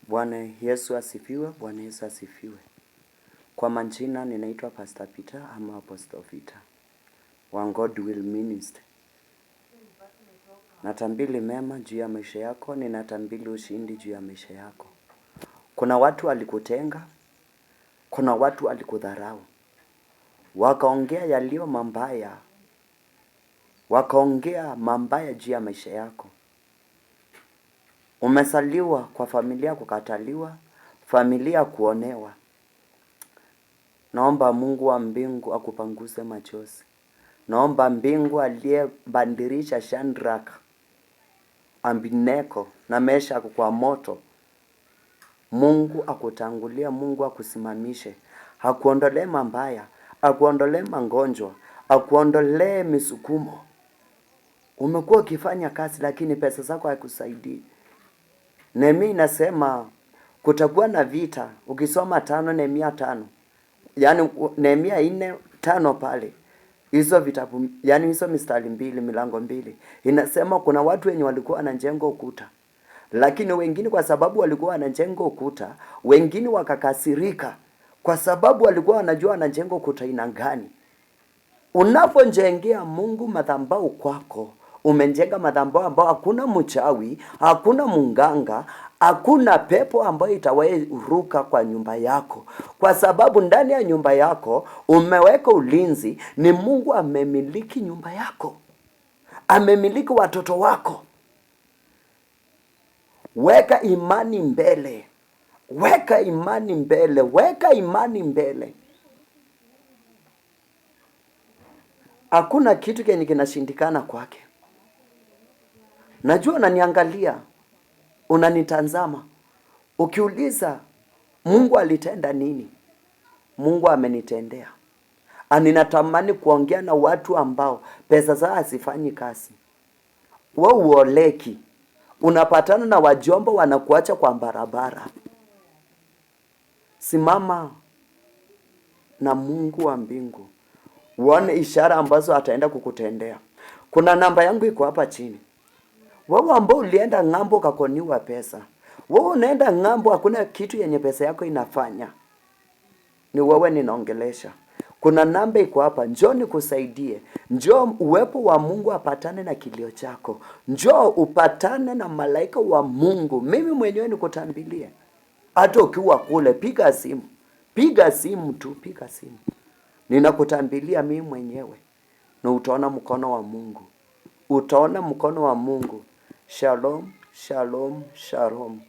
Bwana Yesu asifiwe. Bwana Yesu asifiwe. Kwa majina ninaitwa Pastor Peter ama Apostle Peter wa God Will Ministry. Natambili mema juu ya maisha yako, ninatambili ushindi juu ya maisha yako. Kuna watu walikutenga, kuna watu walikudharau, wakaongea yaliyo mabaya, wakaongea mabaya juu ya maisha yako. Umesaliwa kwa familia kukataliwa, familia kuonewa. Naomba Mungu wa mbingu akupanguse machozi. Naomba mbingu aliyebadilisha Shadrach, Abednego na Meshach kwa moto, Mungu akutangulia, Mungu akusimamishe, akuondolee mabaya, akuondolee magonjwa, akuondolee misukumo. Umekuwa ukifanya kazi lakini pesa zako haikusaidii. Nehemia inasema kutakuwa na vita. Ukisoma 5 Nehemia 5, yaani Nehemia 4:5 pale, hizo vitabu, yaani hizo mistari 2, milango 2, inasema kuna watu wenye walikuwa wanajenga ukuta, lakini wengine kwa sababu walikuwa wanajenga ukuta, wengine wakakasirika kwa sababu walikuwa wanajua wanajenga ukuta ina gani. Unapojengea Mungu madhabahu kwako, umejenga madhabahu ambao hakuna mchawi, hakuna munganga, hakuna pepo ambayo itawahi ruka kwa nyumba yako, kwa sababu ndani ya nyumba yako umeweka ulinzi. Ni Mungu amemiliki nyumba yako, amemiliki watoto wako. Weka imani mbele, weka imani mbele, weka imani mbele. Hakuna kitu kenye kinashindikana kwake. Najua unaniangalia, unanitazama, ukiuliza Mungu alitenda nini? Mungu amenitendea. Ninatamani kuongea na watu ambao pesa zao hazifanyi kazi. Wewe uoleki, unapatana na wajomba wanakuacha kwa barabara. Simama na Mungu wa mbingu, uone ishara ambazo ataenda kukutendea. Kuna namba yangu iko hapa chini. Wewe ambao ulienda ng'ambo ukakoniwa pesa, wewe unaenda ng'ambo hakuna kitu yenye pesa yako inafanya, ni wewe ninaongelesha. Kuna namba iko hapa, njoo nikusaidie. Njoo uwepo wa Mungu apatane na kilio chako. Njoo upatane na malaika wa Mungu. Mimi mwenyewe nikutambilie. Hata ukiwa kule, piga simu. Piga simu tu, piga simu. Ninakutambilia mimi mwenyewe. Na utaona mkono wa Mungu. Utaona mkono wa Mungu. Shalom, shalom, shalom.